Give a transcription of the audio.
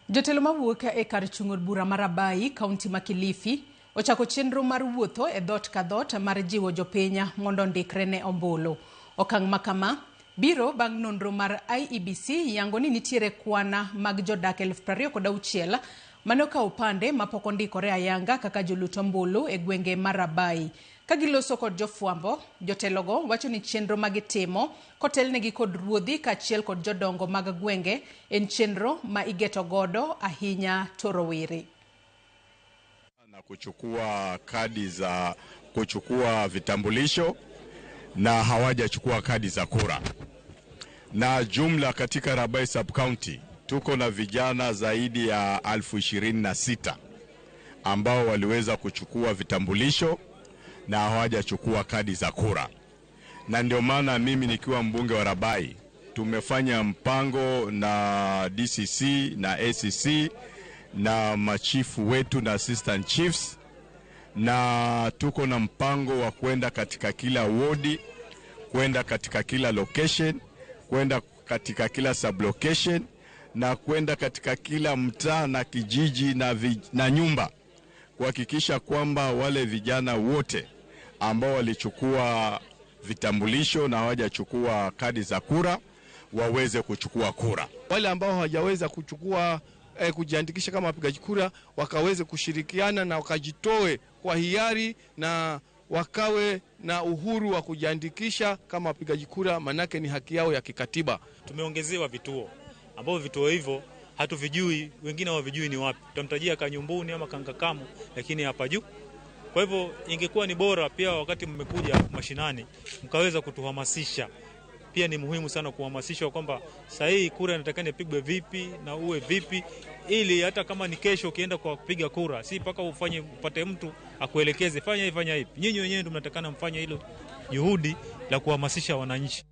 Jotelo mawuok e kar chung' od bura mar Rabai, kaunti ma Kilifi, ochako chenro mar wuotho e dhoot ka dhoot mar jiwo jopiny mondo ondikre ne ombulu. Okang' ma kama biro bang' nonro mar IEBC yango ni nitiere kwana mag jodak 26,000 mane okawo opande mapok ondikore ayanga kaka jolut ombulu e gwenge mar Rabai. Ka giloso kod jofwambo, jotelogo wacho ni chenro ma gitimo kotelnegi kod ruodhi kaachiel kod jodongo mag gwenge en chenro ma igeto godo ahinya to rowere. Na kuchukua kadi za kuchukua vitambulisho na hawajachukua kadi za kura. Na jumla katika Rabai Sub County tuko na vijana zaidi ya 26,000 ambao waliweza kuchukua vitambulisho na hawajachukua kadi za kura. Na ndio maana mimi nikiwa mbunge wa Rabai tumefanya mpango na DCC na ACC na machifu wetu na assistant chiefs, na tuko na mpango wa kwenda katika kila wodi, kwenda katika kila location, kwenda katika kila sublocation na kwenda katika kila mtaa na kijiji na nyumba kuhakikisha kwamba wale vijana wote ambao walichukua vitambulisho na hawajachukua kadi za kura waweze kuchukua kura. Wale ambao hawajaweza kuchukua kujiandikisha kama wapigaji kura wakaweze kushirikiana na wakajitoe kwa hiari na wakawe na uhuru wa kujiandikisha kama wapigaji kura, manake ni haki yao ya kikatiba. Tumeongezewa vituo ambavyo vituo hivyo hatuvijui, wengine hawavijui ni wapi. Tutamtajia Kanyumbuni ama Kankakamu, lakini hapa juu. Kwa hivyo ingekuwa ni bora pia wakati mmekuja mashinani mkaweza kutuhamasisha. Pia ni muhimu sana kuhamasishwa kwamba sahihi kura inatakana ipigwe vipi na uwe vipi, ili hata kama ni kesho ukienda kwa kupiga kura, si mpaka ufanye upate mtu akuelekeze fanya hivi fanya hivi. Nyinyi wenyewe ndio mnatakana mfanye hilo juhudi la kuhamasisha wananchi.